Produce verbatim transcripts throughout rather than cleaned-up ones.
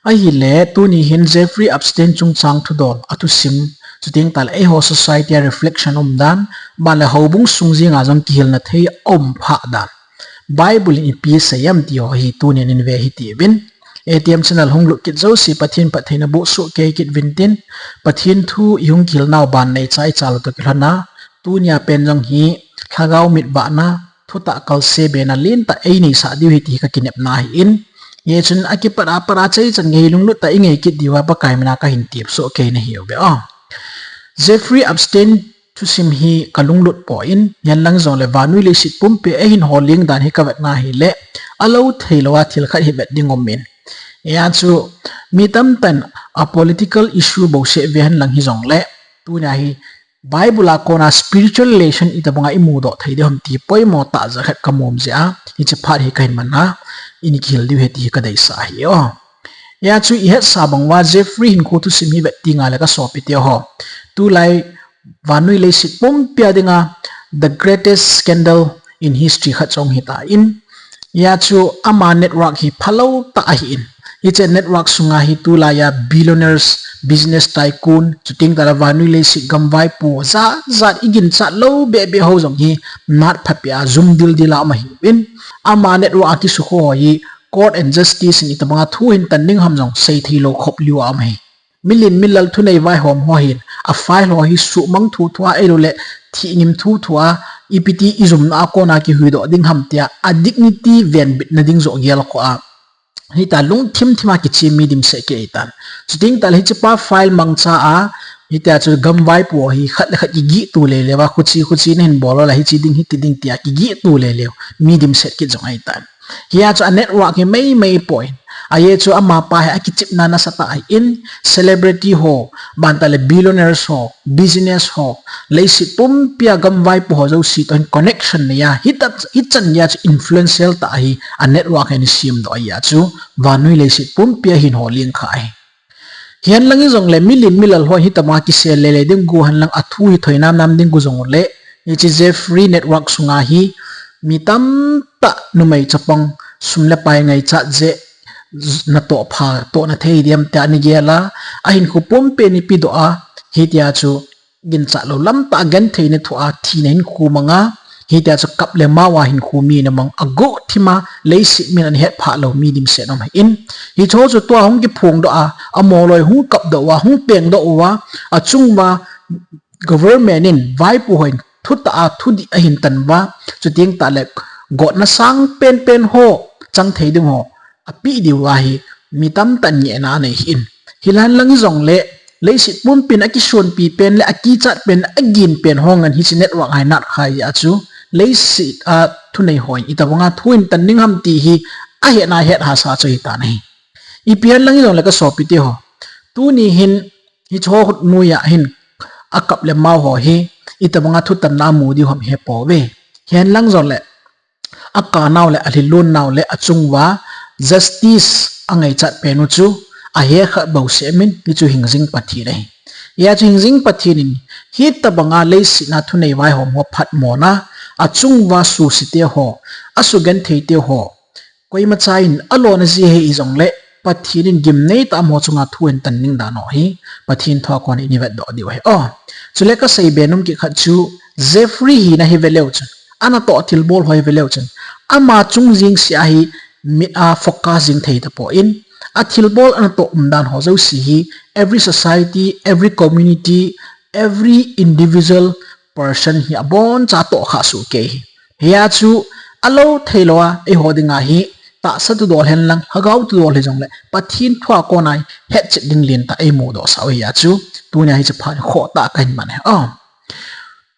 Ahile, tuni hin Jeffrey Epstein chungchang thudol, athusim, chuteng tale eiho society a reflection umdan, banle houbung sung jenga jong kihilna thei aum phah dan. Bible in ipi asei em ti ho hi tunin ive hitiuvin. A T M channel hung lut kit jouse Pathen phattheina boh soh kei kit uvin tin, Pathen thu ihung kihil nau ban neicha ichal toh kilhona, tunia pen jong hi lhagao mit vahna, thutah kalse bena lentah eineisah diu ahi ti hi kakinepna ahin. Hichun akipat a pat a achaichan gei lunglut tah a ingei kit diuva Pakai mina kahin tepsoh kei nahiuve o. Jeffrey Epstein thusim hi kalunglut poi, hihen lang jongle vannoi leiset pumpia eihin holleng dan hi kavetna hile, alou theilouva thil khat hi vet ding umin. Hia chu mi tamtah in a political issue bouseh ve henlang hijongle, tunia hi Bible a kona spiritual lesson itobanga imudoh thei diu ham ti poimo tah ja khat kamu jeh a, hiche phat hi kahin manna, ini kihil diu ahi ti hi kadeisah ahi o. Hia chu ihetsa banguva Jeffrey hinkho thusim hi vet tengle kasopiteho, tulai vannoi leiset pumpia dinga the greatest scandal in history khat jong hitan, hia chu ama network hi phalou tah ahin. Hiche network sunga hi tulaiya billionaires, business tycoon, chuteng tale vannoi leiset gamvaipo jat jat iginchat lou behbeh ho jong hi nat phapeh a jum dildil a um ahiuvin. Ama network a kisukho ho hi court and justice in itobanga thu ahin tan ding ham jong seitheilou khop liu a um ahi. Milen milal thunei vaihom ho hin a file ho hi suhmang thuthua ahiloule thihngim thuthua, ipiti ijumna a kona kihuhdoh ding ham tia a dignity venbitna ding joh gelkhoh a, hitia lungthim thima kichem mi dimset kit ahitan. Chuteng tale hichepa file mangcha a, hitia chu gamvaipo hi khat le khat kigihto leleuva, khuche khuche nahin bol le hiche ding hiti ding tia kigihto leleu mi dimset kit jong ahitan. Hia chu a network hi meimei poi. Ajeh chu amapa hi akichepna nasatah ahin, celebrity ho, ban tale billionaires ho, business ho, leiset pumpia gamvaipo ho jouse toh hin connection neiya, hita, hichan geiya chu influential tah ahi, a network hi ana semdoh ajeh chu vannoi leiset pumpia ahin holleng kha ahi. Hihen lang hijongle milen milal ho hitobanga kisel lele ding gu henlang athu hi thoi nam nam ding gu jongle, hiche Jeffrey network sunga hi mi tamtah numei chapang sum le pai ngaichat jeh natoh pha tohna thei diam tia ana gel a, ahinkho pumpia ana pedoh a, hitia chu ginchat lou lamtah a gentheina thoh a thina hinkho manga, hitia chu kap le mao a hinkho mi ana mang, aguhthima leiset min ana hetphah lou mi dimset um ahin. Hicheho chu tua hung kiphongdoh a, amoloi hung kapdoh uva, hung pengdoh uva, achunguva government in, vaipo hon thutah a thudih ahin tan uva, chuteng tale gotna sang penpen ho, chang thei ding ho apeh diuva hi mi tamtah in ngehna anei ahin. Hihen lang hijongle leiset pumpin akisonpi pen le akichat pen, agin pen ho ngan hiche network a hi nat kha jeh a chu leiset a thunei hon itobanga thu ahin tan ding ham ti hi ahetna het hahsa chu hitan ahi. Ipi hihen lang hijongle kasopiteho, tuni hin hicheho khut noiya hin akap le mao ho hi itobanga thutanna amu diu ham hepouve. Hihen lang jongle akanau le alhinlonnau le achunguva justice angaichat penu chu ahe kha bouseh min, hichu hingjing Pathen ahi. Hia chu hingjing Pathen in hitobanga leiset a thunei vaihom ho phatmona, achunguva suse teho, asugenthei teho, koimacha in alona ji ahi jongle, Pathen in gimnei tah a amaho chunga thu ahin tan ding dan ho hi Pathen thua kona ivetdoh diu ahi o. Chule kasei be nom kit khat chu, Jeffrey hina hi veleu chun, anatoh thilbol ho hi veleu chun, ama chung jengsea hi mit a focus jing thei tapon, athilbol anatoh umdan ho jouse hi every society, every community, every individual person hi aboncha tohkhah soh kei ahi. Hia chu alou theilouva eiho dinga hi tahsa thudol henlang, lhagao thudol hijongle Pathen thua kona hetchet ding lentah eimudohsah u ahia chu, tunia hiche phat hi khohtah a kahin man ahi.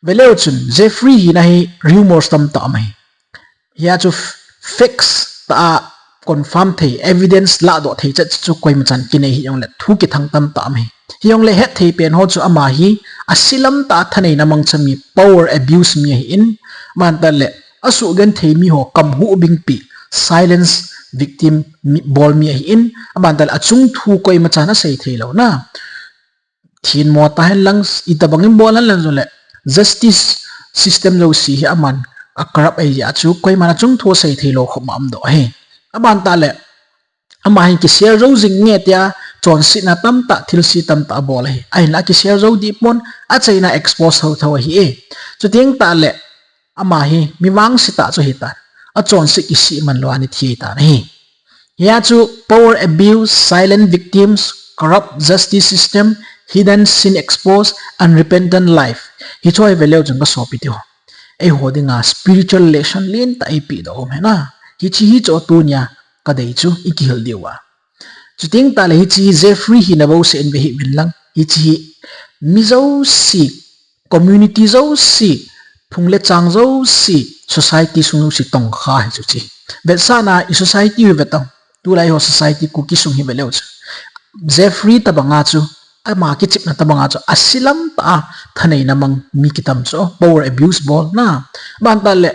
Veleu chun Jeffrey hina hi rumors tamtah um ahi. Hia chu facts tah a confirm thei, evidence lahdoh thei chet chu koimachan kinei hijongle thu kithang tamtah um ahi. Hijongle hetthei pen ho chu ama hi ase lamtah a thaneina mangcha mi, power abuse mi ahin, aban tale asugenthei miho kam huhbingpi, silence victim mi, bol mi ahin, aban tale achung thu koimachan asei theilouna, thenmo tahen lang, itobangin bol henlang jongle justice system jouse hi aman a corrupt ahijeh a chu koiman achung thu asei theilou khop ma umdoh ahi. Aban tale Ama hin kishare jou jing nge tia, chonsetna tamtah, thilse tamtah abol ahi. Ahinla kishare jou dih pon, achaina expose thotho ahi e. Chuteng tahle, ama hi mi vangse tah chu ahitan. Achonset kisih man lou a ana thi tan ahi. Hia chu power abuse, silent victims, corrupt justice system, hidden sin exposed, unrepentant life. Hiche hi veleu chun kasopi teho, eiho dinga spiritual lesson lentah eipeh doh um ahi na. Hiche hi chu tunia kadei chu ikihil diu a. Chuteng tahle hiche hi Jeffrey hina bouseh in ve hih uvin lang, hiche hi mi jouse, community jouse, phung le chang jouse, society sung jouse tongkha ahi chu hiche. Vetsahna i society hi vetan, tulai eiho society Kuki sung hi veleu chu, Jeffrey tobanga chu, ama kichepna tobanga chu ase lamtah a thaneina mang mi kitam chu, power abuse bolna. Aban tahle,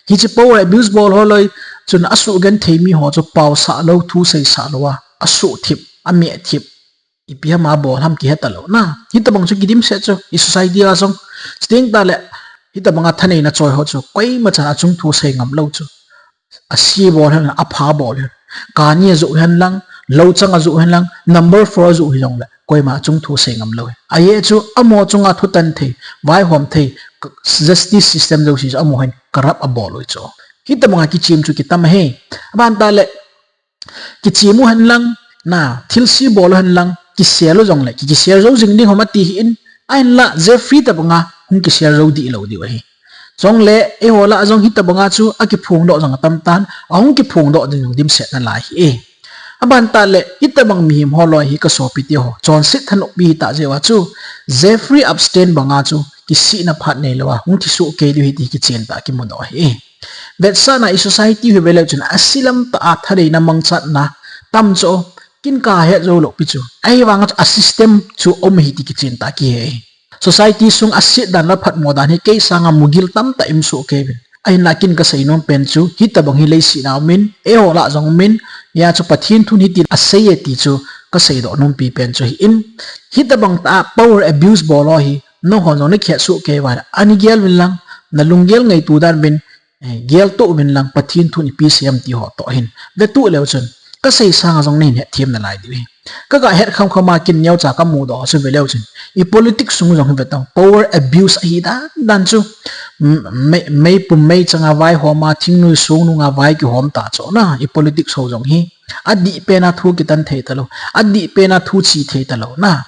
hiche power abuse bol ho loi chun asuhgenthei mi ho chu paosah lou, thuseisah lou a, asuhthip, amehthip, ipi ham abol ham kihe talou na. Hitobang chu kidimset chu i society a jong. Chuteng tahle, hitobanga thaneina choi ho chu koimachan achung thu sei ngam lou chu, ase bol hen, apha bol hen, kani ajoh hen lang, louchang ajoh hen lang, number four ajoh hijongle koima achung thu sei ngam lou. Ajeh chu amaho chunga thutan thei, vaihom thei, justice system jouse chu amaho hin corrupt abol u chu. Hitobanga kichem chu kitam ahi. Aban tahle, kichem u hen lang, na, thilse bol u hen lang, kisel u jongle ki, kishare jou jing ding ham ati hih in, ahinla Jeffrey tobanga hung kishare jou dih lou diu ahi. Chule eiho lah a jong hitobanga chu akiphongdoh jong atam tan, ahung kiphongdoh ding jong dimset nalai ahi e. Aban tahle, hitobang mihem ho loi hi kasopi teho, chonset thanoppi hitah jeh uva chu, Jeffrey Epstein banga chu kisihna phat neilou a hung thi sohkei diu ahi ti kichen tah a kimudoh ahi e. Vetsahna i society hi veleu chun ase lamtah a thaneina mangchatna tam chu, kin kahet jou lou pi chu. Ahivanga chu a system chu um ahi ti kichen tah a kihe ahi. Society sung aset dan le aphatmo dan hi kei sanga mugil tamtah i um sohkei uvin. Ahinla kin kasei nom pen chu, hitobang hi leiset a um in, eiho lah jong um in, hia chu Pathen thun hitin asei e ti chu kaseidoh nompi pen chu ahi in. Hitobang tah a power abuse bol ho hi, nangho jong nakhet sohkei uva, ana gel uvin lang, nalunggel ngaito dan uvin, eh, geltoh uvin lang, Pathen thun ipi asei ham ti ho toh hin vetuh leu chun, kasei sanga jong nahin hetthem nalai diu ahi. Kaga het khamkham a kin neocha kamudoh chu veleu chun, i politics sung jong hi vetan, power abuse ahi dan dan chu, m-, mei, meipum meichang a vaihom a, thingnoi songnoi a vai kihom ta chu na, i politics ho jong hi. Adih pen a thu kitan thei talou, adih pen a thu che thei talou na.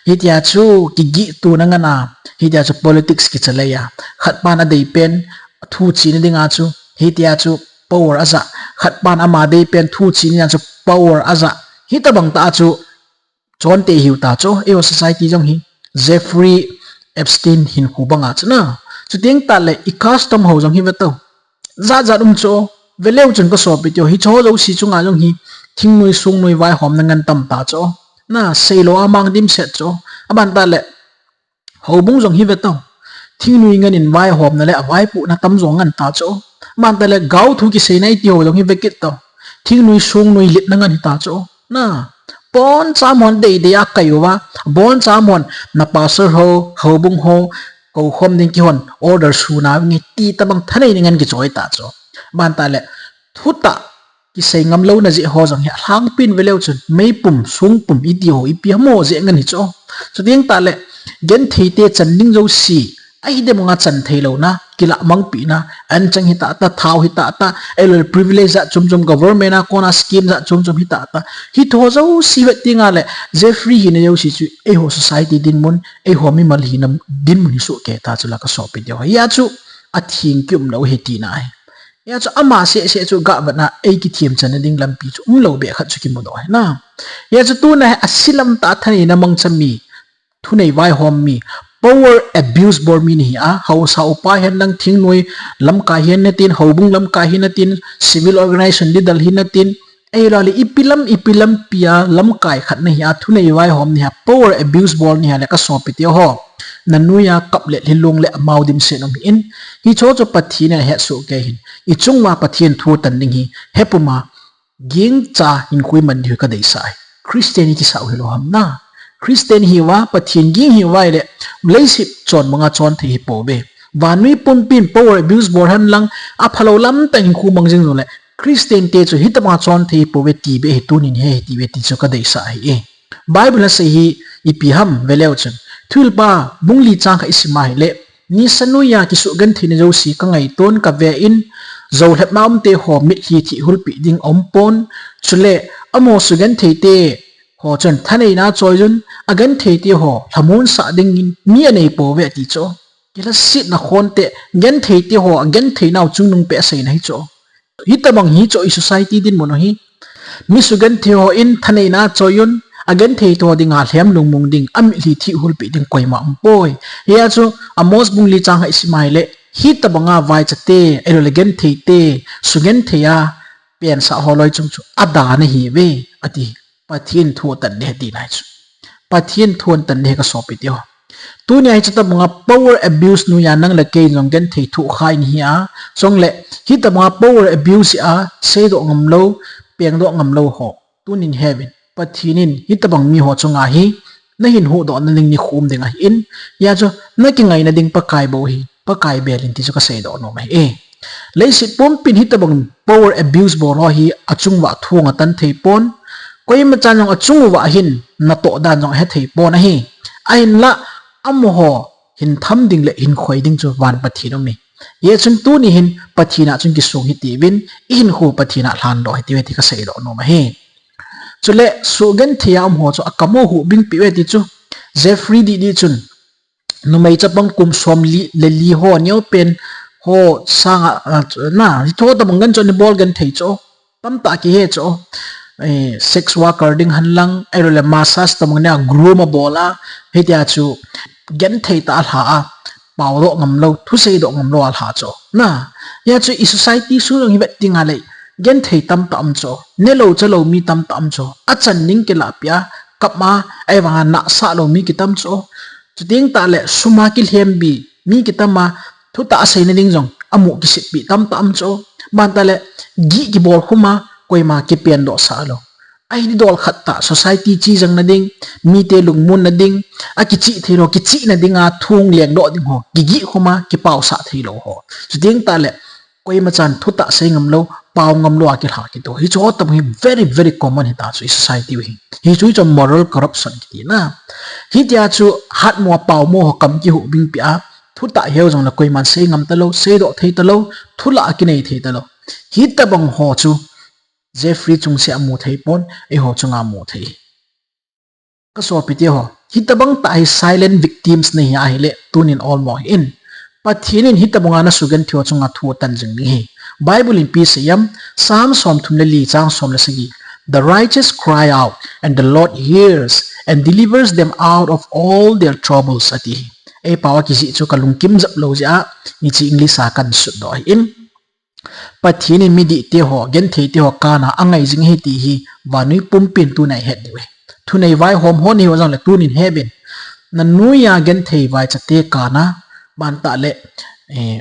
Hitia chu kigih tona ngen a, hitia chu politics kichalei a, khatpan adei pen thu chena dinga chu, hitia chu power aja, khatpan ama dei pen thu chena dinga chu power aja. Hitobang tah a chu chonte ihiu ta chu, eiho society jong hi Jeffrey Epstein hinkho banga chu na. Chuteng tahle i custom ho jong hi vetan, jat jat um chu, veleu chun kasopi teho, hicheho jouse chunga jong hi thingnoi songnoi vaihomna ngen tam ta chu, na, seilou a mang dimset chu. Aban tahle, houbung jong hi vetan, thingnoi ngen in vaihomna le avaipohna tam jo ngen ta chu. Aban tahle, gaothu kiseina iti ho jong hi ve kit tan, thingnoi songnoi lipna ngen hita chu, na. Boncha hon deidei a kai uva, boncha hon na pastor ho, houbung ho, koukhom ding kihon order suna nge ti tobang thaneina ngen kichoi ta chu. Aban tahle, thutah kisei ngam louna jeh ho jong hi alhangpin veleu chun, meipum songpum iti ho, ipi ham ho jeh ngen hi chu. Chuteng tahle, gentheite chan ding jouse, ahidem nga chan theilouna, kilah mangpina, anchang hitah tah, thao hitah tah, ahiloule privilege jat chom chom, government a kona scheme jat chom chom hitah tah, hiho jouse vet tengle Jeffrey hina jouse chu eiho society dinmun, eiho mimal hina dinmun hi sohkei ta chu la kasopi teho. Hia chu atheng kium lou ahi tina ahi. Hia chu ama sehseh chu gah vetna eikithem channa ding lampi chu umlou beh khat chu kimudoh ahi na. Hia chu tuna hi ase lamtah a thaneina mangcha mi, thunei vaihom mi, power abuse bol mi nahi a, haosa upa hihen lang, thingnoi lamkai hihen natin, houbung lamkai hihen natin, civil organisation leader hihen natin, ahiloule ipi lam, ipi lampi a lamkai khat nahi a, thunei vaihom nahi a, power abuse bol nahi a le kasopi teho, nanoi a kap le lhilong le amau dimset um hih in, hicheho chu Pathen in ahet sohkei hin, ichung uva Pathen thu tan ding hi hepum a, gingcha hinkho iman diu hi kadeisah ahi. Christian ikisah u hilou ham na. Christian ihiuva, Pathen ging ihiuva ahile, leiset chon banga chon thei hipouve. Vannoi pumpin power abuse bol hen lang, aphalou lamtah hinkho mang jing jongle, Christian te chu hitobanga chon thei pouve ti beh hi tunin he hi ti ve ti chu kadeisah ahi e. Bible a sei hi ipi ham veleu chun, Thuhilpa bung li chang khat isim a hileh, nisa noiya kisugentheina jouse kangaiton kave in, jou lhepna umte ho mitlhi thih hulpeh ding aumpon, chule amaho sugentheite ho chun thaneina achoiyun, agentheite ho lhamonsah dingin mi anei pouve ati chu. Kilhasetna khonte, gentheite ho agentheinau chungnung peh aseina hi chu. Hitobang hi chu i society dinmun u hi. Mi sugenthei hon thaneina achoiyun, agentheite ho dinga lhem lungmong ding, amitlhi thih hulpeh ding koima umpoi. Hia chu Amos bung li chang khat isim a hileh, hitobanga vaichate, ahiloule gentheite, sugenthei a pensah ho loi chung chu adana ahiuve, ati. Pathen thu atan ding ahi tina chu. Pathen thu atan ding ahi kasopite ho. Tunia hitobanga power abuse noiya nang le kei jong genthei thoh kha ihi a, chule hitobanga power abuse a seidoh ngamlou, pengdoh ngamlou ho tunin heuvin. Pathen in hitobang miho chunga hi nahin huhdoh nading nikho um ding ahin, hia chu nakingaina ding Pakai bou ahi, Pakai bel in ti chu kaseidoh nom ahi e. Leiset pumpin hitobang power abuse bol ho hi achung uva thu atan theipon, koimachan jong achung uva hin natoh dan jong ahetheipon ahi. Ahinla amaho hin tham ding le hin khoi ding chu van Pathen aume. Hijeh chun tuni hin Pathen a chun kisong hitiuvin, ihinkho Pathen a lhandoh hitiuve ti kaseidoh nom ahi. Chule sugenthei a umho chu akam u huhbingpeh uve ti chu, Jeffrey Didi chun numei chapang kum somli le li ho neopen ho sanga, na, hitobang gancha anabol genthei chu tamtah kihe chu, sex worker ding henlang, ahiloule massage tobang nea groom abol a, hitia chu genthei tah a alha a, paodoh ngamlou, thuseidoh ngamlou alha chu, na, hia chu i society sung jong hi vet dinga leh genthei tamtah um chu, nelou chalou mi tamtah um chu, achan ding kilahpeh a kap a, ahivanga nahsah lou mi kitam chu, chuteng tahle sum a kilhembi mi kitam a, thutah seina ding jong amu kisetpeh tamtah um chu, bantahle gih kibol khum a, koima kipendohsah lou, ahi dol khat tah society chejang nading, mite lungmon nading, akichih theilou kichihna dinga thu lengdoh ding ho, kigih khum a kipaosah theilou ho, chuteng tahle koimachan thutah sei ngamlou, pao ngamlou a kilha kiti hi chu, hitobang hi very very common hita chu i society u hi. Hichu hichu moral corruption kiti na. Hitia chu hatmo a paomo ho kam kihuhbingpeh a, thutah heu jongle koiman sei ngam talou, seidoh thei talou, thulah a kinei thei talou, hitobang ho chu Jeffrey chungse amu theipon, eiho chunga amu thei. Kasopite ho, hitobang tah hi silent victims nahi ahile tunin olmo hih in. Pathen in hitobanga nasugenthei ho chunga thu atan jing ding ahi. Bible in ipi asei em? Psalm somthum le li chang som le sagi, The righteous cry out, and the Lord hears and delivers them out of all their troubles, ati hi. Eipao a kijih chu kalungkim japlou jeh a, hiche English a kahin sutdoh ahi in. Pathen in midihte ho, gentheite ho kana angai jing ahi ti hi vannoi pumpin tuna ihet diu ahi. Thunei vaihom ho nahiu jongle tunin heuvin. Nanoiya genthei vaichate kana, bantahle, eh,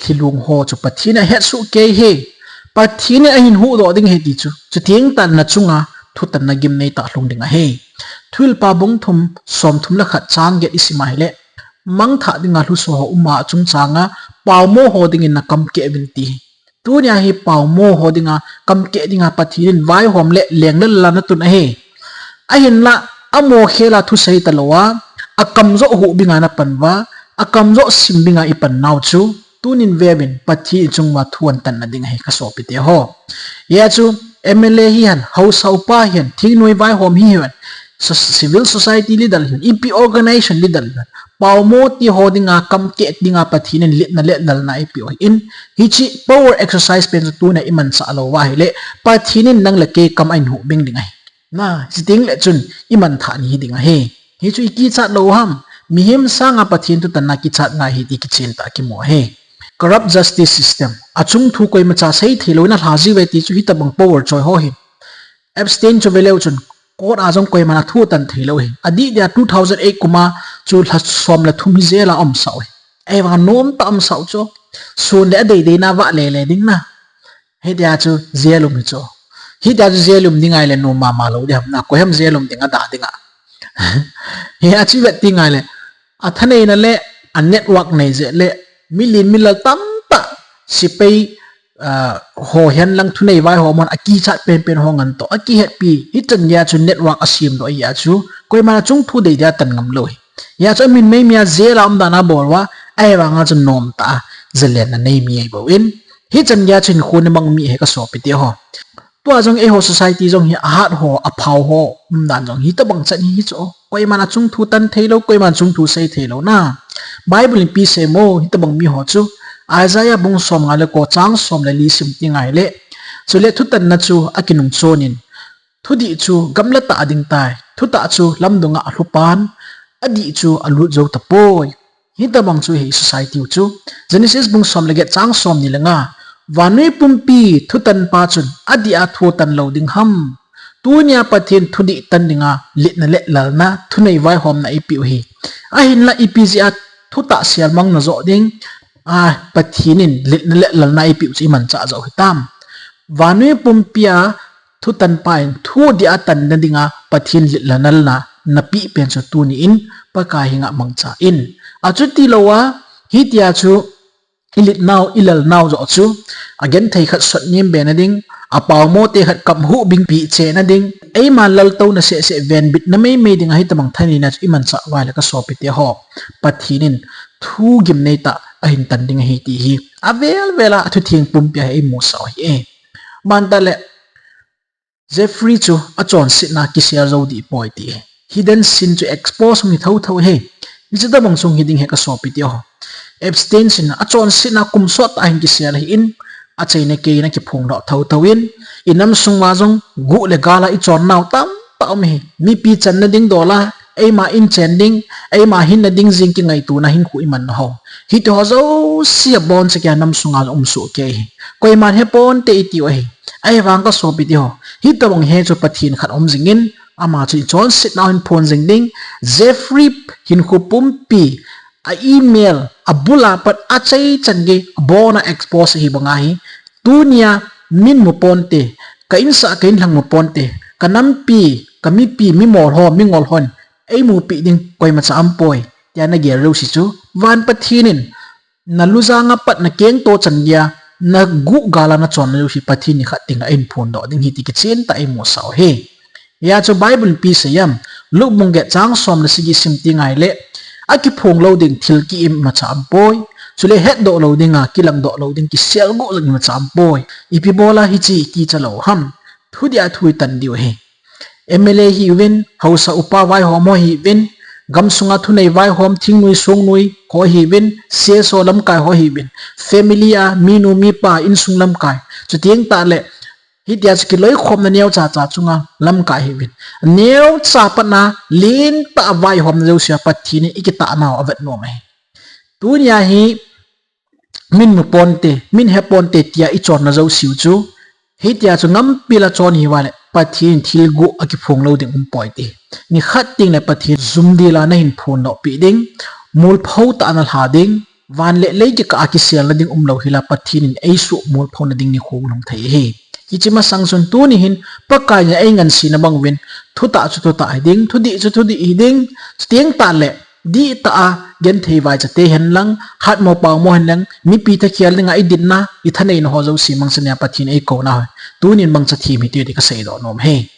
lhilung ho chu Pathen in ahetsoh kei ahi. Pathen in ahin huhdoh ding ahi ti chu, chuteng tah nachunga thutanna gimnei tah lhung ding ahi. Thuhilpa bung thum, somthum le khat chang get isim ahile, mangthah dinga lhuso ho uma achungchanga paomo ho dingin nakam keh uvin ti hi. Tunia hi paomo ho dinga, kam keh dinga Pathen in vaihom le lenglel a natun ahi. Ahinla, amo khela thusei talouva, akamjoh huhbinga napan uva, akamjoh simbinga ipan nau chu, tunin veuvin Pathen ichunguva thu ahin tanna ding ahi kasopite ho. Hia chu, M L A hihen, haosa upa hihen, thingnoi vaihom hihen, so-, civil society leader hihen, ipi organization leader hihen, paomo ti ho dinga, kam keh dinga Pathen in litna le dalna eipeh u ahin, hiche power exercise pen chu tuna imansah louva ahile, Pathen in nang le kei kam ahin huhbing ding ahi. Na, chuteng le chun imanthah ni hiding ahi. Hichu ikichat lou ham, mihem sanga Pathen thutanna kichat ngai ahi ti kichen tah a kimu ahi. Corrupt justice system, achung thu koimacha sei theilou in alha jiuve ti chu hitobang power choi ho hin. Epstein chu veleu chun, court a jong koiman athu atan theilou ahi. Adih dia two thousand eight kuma chu lha som le thum hi jail a aumsah u ahi. Ahivang nomtah aumsah u chu, sun le adeideina vahle le ding na. Hitia chu jail um hi chu. Hitia chu jail um ding ahile nom mama lou ding ham na, koi ham jail um ding ada dinga. Hia chu vet ding ahile, athaneina le, a network nei jeh le, milen milal tamtah, sepai, ah, ho hen lang thunei vaihom hon akichat penpen ho ngan toh akihetpi, hichan geiya chu network asemdoh ahi a chu, koiman achung thu dei dia tan ngam lou hi. Hia chu amin meimei a jail a um dan a bol uva, ahivanga chu nomtah a zalenna nei mi ahi bou in. Hichan geiya chu hinkho na mang mi ahi ka sopite ho. Tua jong eiho society jong hi ahat ho, aphao ho um dan jong hitobang chan hi chu. Koiman achung thu tan thei lou, koiman achung thu sei thei lou na. Bible in ipi asei mo, hitobang mi ho chu. Isaiah bung somnga le ko chang som le li sim ti ngai le. Chule thutanna chu akinung chonin, thudih chu gamla tah a ding tai, thutah chu lamdunga alhupan, adih chu alut jou tapoi. Hitobang chu hi society u chu. Genesis bung som le get chang somni le nga. Vannoi pumpi thutanpa chun adih a thu atan lou ding ham? Tunia Pathen thudih tan dinga litna le lalna, thunei vaihomna eipeh u hi. Ahinla ipi jeh a thutah selmang najoh ding, a, Pathen in litna le lalna eipeh u chu imanchah joh hitam? Vannoi pumpi a thutanpa in thu dih a tanna dinga Pathen litna lalna napeh pen chu tuni in Pakai henga mangcha in. Achuti louva, hitia chu ilitnau, ilalnau joh chu agenthei khat sotnem bena ding, apaomo te khat kamhuh bingpi chena ding, eima laltouna sehseh venbitna meimei dinga hitobang thaneina chu imanchah uva ahile ka sopite ho, Pathen in thu gimnei tah ahin tan ding ahi ti hi avel vel a athutheng pumpi a hi eimusah u ahi e. Bantah le Jeffrey chu achonsetna kisel jou dih poi ti hi. Hidden sin chu expose hung hi thotho hi. Hiche tobang chu hung hi ding ahi ka sopite ho. Epstein sin achonsetna kum sottah ahin kisel ahin, achaina keina kiphongdoh thotho in, inam sunguva jong guh le gal a ichonnau tamtah um ahi. Mipi channa ding dol a, eima inchen ding, eima hinna ding jeng kingaitona hinkho imanna ho, hitiho jouse aboncha keiya nam sunga jong umsoh kei ahi. Koiman heponte itiu ahi. Ahivang ka sopite ho, hitobang he chu Pathen khat aum jingin, ama chu ichonsetnau hin phon jing ding. Jeffrey hinkho pumpi a email, abul a pat achaichan gei abona expose ahi banga hi, tunia min mu ponte, ka insah ka inlhang mu ponte, ka nampi, ka mipi, mimol ho, mingol hon eimupeh ding koimacha aumpoi, tia nagel jouse chu van Pathen in nalujanga pat nakengto chan geiya, naguh gal a nachonna jouse Pathen in nikhat tengle ahin phondoh ding ahi ti kichen tah a eimusah u ahi. Hia chu Bible in ipi asei em? Luke bung get chang som le sagi sim ti ngai le, akiphong lou ding thil ki-im imacha aumpoi, chule hetdoh lou dinga kilangdoh lou ding kiselguh jong imacha aumpoi. Ipi bol a hiche kicha lou ham? Thudih a thu itan diu ahi. M L A hiuvin, haosa upa vaihom ho hiuvin, gamsunga thunei vaihom, thingnoi songnoi ho hiuvin, C S O lamkai ho hiuvin, family a minu mipa insung lamkai, chuteng tahle hitia chu kiloikhomna neocha cha chunga lamkai hiuvin, neocha patna lentah a vaihomna jousea Pathen in ikitahnau avet nom ahi. Tunia hi min mu ponte, min he ponte tia ichonna jouseu chu, hitia chu ngampi la chon hiuva le Pathen in thil guh akiphong lou ding umpoi ti. Nikhat tengle Pathen jumdila nahin phondohpeh ding, molphou tah a nalha ding, van le lei kikah a kiselna ding umlou hila Pathen in eisuhmolphouna ding nikho hung lhung thei ahi. Hiche masang chun tuni hin Pakai in eingansena bang uvin, thutah chu thutah hiding, thudih chu thudih hiding, chuteng tahle dihtah a genthei vaichate henlang, hatmo paomo henlang, mipi thakhel dinga idinna, ithaneina ho jouse mangcha nia Pathen in eikouna hi tunin mangcha them hite ti kaseidoh nom ahi.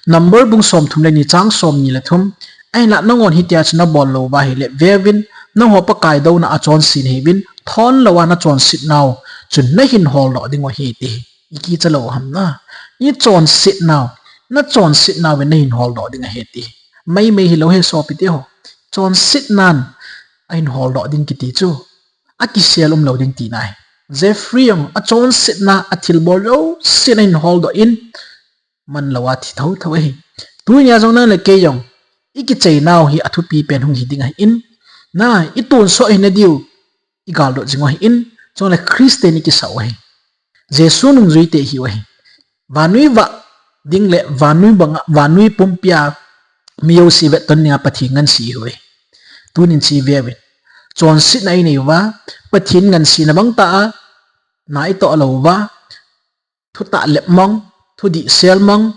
Number bung somthum le ni chang somni le thum, ahinla nanghon hitia chu nabol louva ahile, veuvin, nangho Pakai douna a chonse nahiuvin, thon louva nachonsetnau chu nahin holdoh dingu ahi ti. Ikicha lou ham na? Ichonsetnau, nachonsetnau vin nahin holdoh ding ahi ti. Maimai hilou ahi sopite ho. Chonsetnan ahin holdoh ding kiti chu akisel umlou ding tina ahi. Jeffrey jong achonsetna athilbol jouse nahin holdoh in, manlou a thi thotho ahi. Tunia jong nang le kei jong ikicheinau hi athupi pen hung hiding ahin, na, itonsot hina diu igaldot jingu ahin, chule Christian ikisah u ahi. Jesu nungjuite ihiu ahi. Vannoi vah ding le vannoi banga, vannoi pumpia mi jouse vetton dinga Pathen nganse ihiu ahi. Tunin che veuvin. Chonsetna inei uva, Pathen ngansena bangtah a na itoh louva, thutah lep mang, thudih sel mang,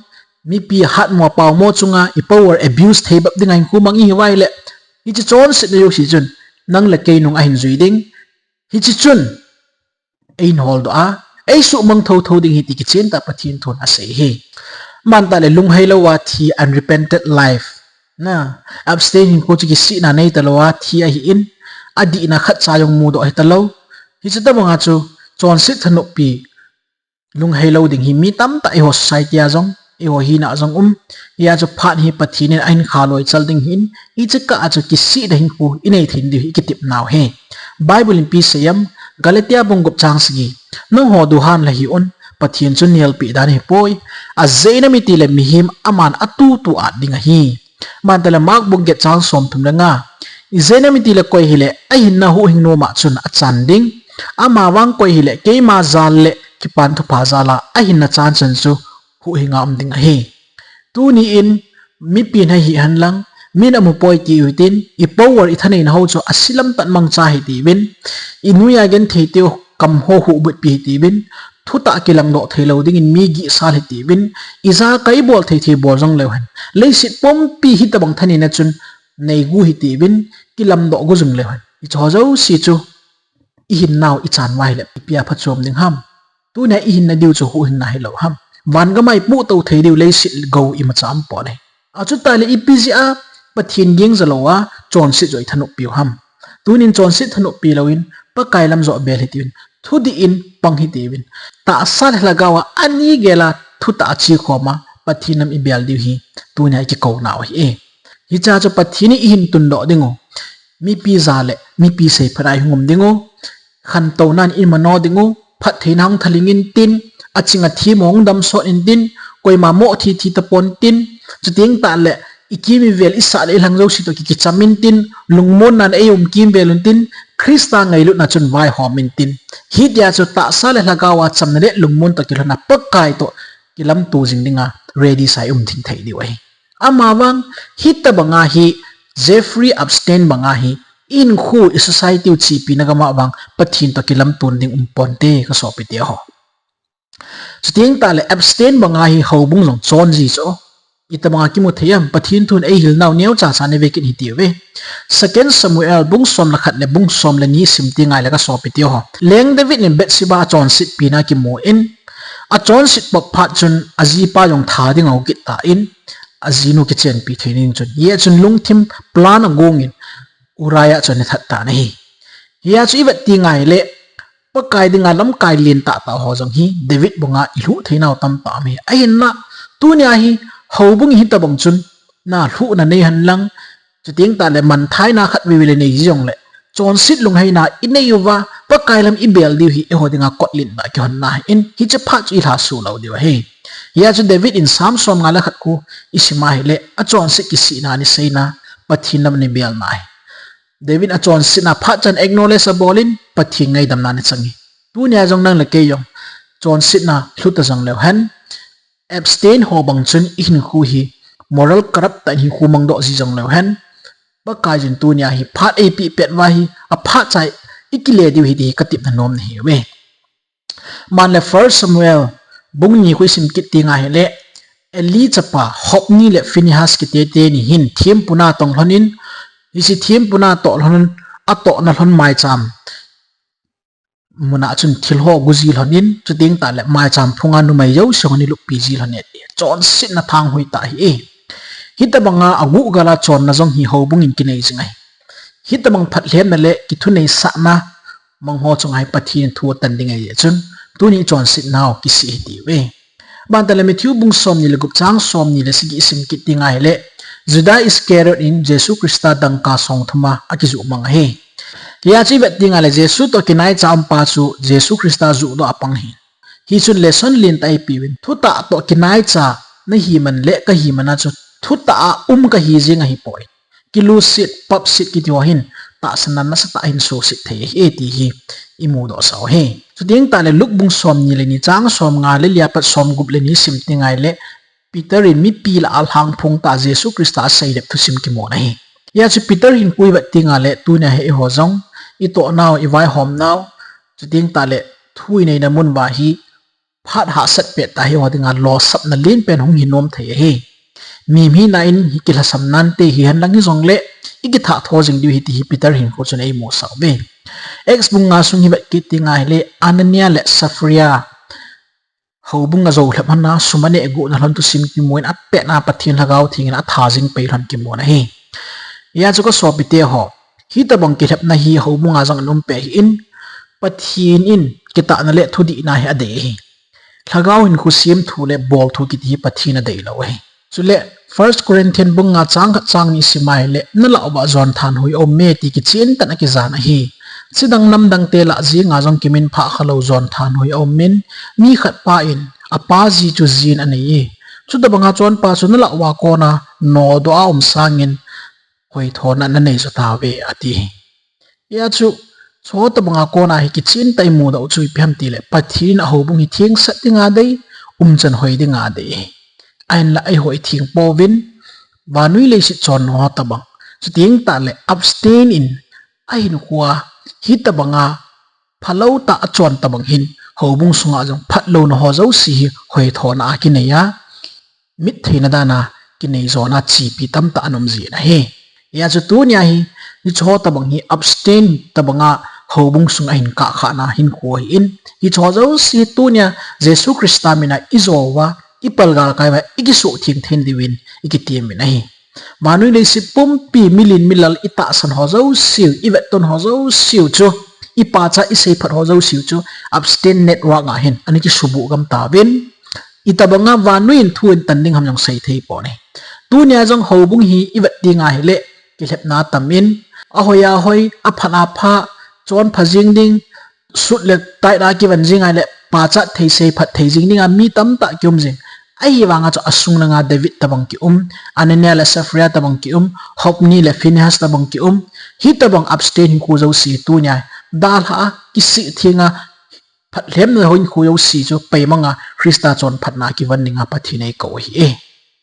mipi hatmo paomo chunga i power abuse thei bep dinga hinkho mang ihiuva ahile, hiche chonsetna jouse chun nang le kei nung ahin jui ding. Hiche chun eihin holdoh a, Eisuhmang thotho ding ahi ti kichen tah Pathen thun asei ahi. Aban tah le lunghei lou a thi, unrepented life, na, abstain hinkho chu kisihna nei talou a thi ahin, adihna khatcha jong mudoh hitalou. Hiche tobang a chu chonset thanoppi lunghei lou ding hi mi tamtah eiho society a jong, eiho hina a jong um. Hia chu phat hi Pathen in ahin khaloi chal ding ahin, hiche kah a chu kisihna hinkho inei thei diu hi ikitep nau ahi. Bible in ipi asei em? Galatia bung gup chang sagi. Nangho duhan la hih un, Pathen chu nelpeh dan ahipoi. Ajeh inem itile mihem aman atutu at ding ahi. Aban tah le Mark bung get chang somthum le nga. Ijeh inem itile koi hile ahinna huhhing nom a chun achan ding. Amavang koi hile keima jal le Kipan Thupha jal a ahinna chan chan chu huhhing a um ding ahi. Tuni in mipin hei hih hen lang, min amu poi ti uhitin, i power, i thaneina ho chu ase lam tah mangcha hitiuvin, i noiya genthei teu kam ho huhbutpi hitiuvin, thutah kilangdoh theilou dingin mi gihsal hitiuvin, ijakai ibol thei thei bol jong leu hen. Leiset pumpi hitobang thaneina chun neigu hitiuvin, kilamdoh gu jong leu hen. Hicheho jouse chu ihinnau ichan uva hile ipi a phachom ding ham? Tunia ihinna diu chu huhhingna hilou ham? Van gam a ipohtou thei diu leiset gou imacha umpon ahi. Achutah le ipi jeh a Pathen ging jalouva chonset joh ithanoppiu ham? Tunin chonset thanoppi louvin Pakai lam joh bel hitiuvin, thudih in pang hitiuvin, tahsa le lhagao a ani gel a thutah a chekhom a Pathen lam ibel diu hi tunia ikikounau ahi. Hichea chu Pathen in ihin tundoh dingu, mipi ja le mipi seiphat a ihung um dingu, khantounan imano dingu, phattheina hung thaling intin, aching athem hung damsot intin, koima moh thi thi tapon tin, chuteng tahle ikim ivel isah le ilhang jouse toh ki, kicham intin, lungmonnan eium kimvel untin, Christa ngailutna chun vaihom intin. Hitia chu tahsa le lhagao a chamna le lungmon toh kilhonna Pakai toh kilamto jing dinga ready sa ium thing thei diu ahi. Amavang hitobanga hi Jeffrey Epstein banga hi ihinkho, i society u chepina gam a vang Pathen toh kilamton ding umponte kasopi teho. Chuteng tahle Epstein banga hi houbung jong chon ji chu itobanga kimu thei em? Pathen thun eihilnau neocha cha ana vekit hitiuve. Second Samuel bung som le khat le bung som le ni sim teng ahile kasopi teho, leng David in Bathsheba achonsetpina kimun, achonset pop phat chun ajipa jong tha ding ahung kit tan, ajinu kichenpi thei ding chun, hia chun lungthim plan agongin Uriah chu ana that tan ahi. Hia chu ivet teng ahile Pakai dinga lamkai len tahtah ho jong hi David banga ilhuh theinau tamtah um ahi. Ahinla tunia hi houbung hitobang chun na lhuhna nei henlang, chuteng tahle manthaina khatvei vei le neiji jongle, chonset lungheina inei uva Pakai lam ibel diu hi eiho dinga kotlinna kihonna ahin, hiche phat chu ilhaso lou diu ahi. Hia chu David in Psalm somnga le khat khu isim ahile achonset kisihna ana seina, Pathen lam ana belna ahi. David in achonsetna phat chan acknowledge abolin Pathen ngaidamna ana chang ahi. Tunia jong nang le kei jong chonsetna lhuta jong leu hen, Epstein ho bang chun ihinkho hi moral corrupt tah in hinkho mangdoh ji jong leu hen, Pakaiyin tunia hi phat eipeh pet uva hi aphat cha ikile diu ahi ti hi katepna nom nahiuve. Aban le First Samuel bung ni khu isim kit teng ahile, Eli chapa Hophni le Phinehas kiti teni hin thempu na tong lhonin, hiche thempu na toh lhon, atohna lhon maicham muna chun thil ho guji lhonin, chuteng tahle maicham phunga numei jouse hon iluppi ji lhon e ti. Chonsetna thanghoitah ahi. Hitobanga aguhgal a chonna jong hi houbung in kinei jing ahi. Hitobang phatlhenna le kithuneisahna mang ho chunga hi Pathen in thu atan ding ahijeh chun, tuni chonsetnau kisih hitiuve. Aban tahle Matthew bung somni le gup chang somni le sagi isim kit teng ahile, Judas Iscariot in Jesu Christa dangka songthum a akijuh mang ahi. Hia chu ivet teng ahile Jesu toh kinaicha umpa chu Jesu Christa juhdoh a pang ahi. Hichun lesson lentah eipeuvin, thutah toh kinaicha nahiman le kahiman a chu thutah a um kahi jeng ahipoi. Kiluset, papset kiti ho hin tahsanna nasatah a hin sohset thei ahi ti hi imudohsah u ahi. Chuteng tahle Luke bung somni le ni chang somnga le li apat somgup le ni sim teng ahile, Peter in mipi lah a lhangphong tah a Jesu Christa aseilep thusim kimun ahi. Hia chu Peter hinkho ivet teng ahile tunia hi eiho jong itohnau, ivaihomnau, chuteng tahle thu ineina mun uva hi phat hahsat pettah a eiho dinga losapna lenpen hung hinom thei ahi. Mi hina in hi kilhasam nante, hihen lang hijongle ikithah tho jing diu ahi ti hi Peter hinkho chun eimusah uve. Acts bung nga sung hi vet kit teng ahile Anania le Sapphira houbung a jou lhep hon a, sum a neh guh na lhon thusim kimu in apet na Pathen Lhagao Theng in atha jing pei lhon kimu na ahi. Hijeh chun ka sopite ho, hitobang kilhepna hi houbung a jong ana um peh ahin, Pathen in kitahna le thudihna hi adei ahi. Lhagao hinkho semthu le bolthu kiti hi Pathen adei lou ahi. Chule First Corinthian bung nga chang khat chang ni sim a ahile, nalah uva jon thanhoi aum e ti kichen tah in akijan ahi. Chidang namdang te lah jeng a jong kiminphah khalou jon thanhoi aum in, mi khat pa in apa ji chu jin anei e. Chutobang a chonpa chu nalah uva kona nodoh a um sangin hoithona nanei jo tauve ati. Hijeh chun, chutobang a kona hi kichen tah in imudoh u chu ipi ham tile, Pathen in ahoubung hi thengsel dinga adei, umchan hoi dinga adei. Ahinla eiho itheng pouvin, vannoi leiset chonna ho tobang. Chuteng tahle abstain in ahinkhoa hitobang a phalou tah a chon tobang hin, houbung sunga jong phatlouna ho jouse hi hoithona a kinei a, mittheina dan a kinei jona chepi tamtah ana um jin ahi. Hijeh chun tunia hi, hicheho tobang hi abstain tobang a houbung sunga hin kah khahna hinkho ahin, hicheho jouse tunia Jesu Christa min a ijo uva, ipalgal kai uva, ikisuhtheng thei diuvin ikitem uvin ahi. Vannoi leiset pumpi, milen milal, itahsan ho jouseu, ivetton ho jouseu chu, ipachat iseiphat ho jouseu chu, abstain network a hin ana kisubuh gam tauvin, itobang a vannoi in thu in tan ding ham jong seithei pon ahi. Tunia jong houbung hi ivet ding ahile, kilhepna atam in, ahoi ahoi, aphat apha, chonpha jeng ding, sut le taina kivan jeng ahile, pachat thei seiphat thei jeng dinga mi tamtah kium jing. Ahivanga chu asung langa David tobang kium, Anania le Saphira tobang kium, Hophni le Phinehas tobang kium. Hitobang abstain hinkho jouse tunia dalha a, kisih thenga, phatlhemna hinkho jouse chu peimanga Christa chonphatna kivan dinga Pathen in eikou ahi e.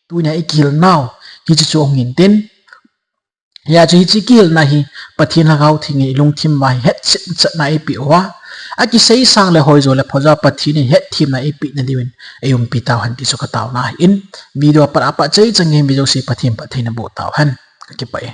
Tunia ikihilnau hiche chu hung hintin. Hijeh chun hiche kihilna hi Pathen Lhagao Theng in ilungthim uva hi hetchetna eipeh uva, akisei sang le hoijo le phajo a Pathen in hetthemna eipeh na diuvin eiumpi tauhen ti chu kataona ahin, video apat apat chai chan gei mi jouse Pathen phattheina boh tauhen. Kakipah e.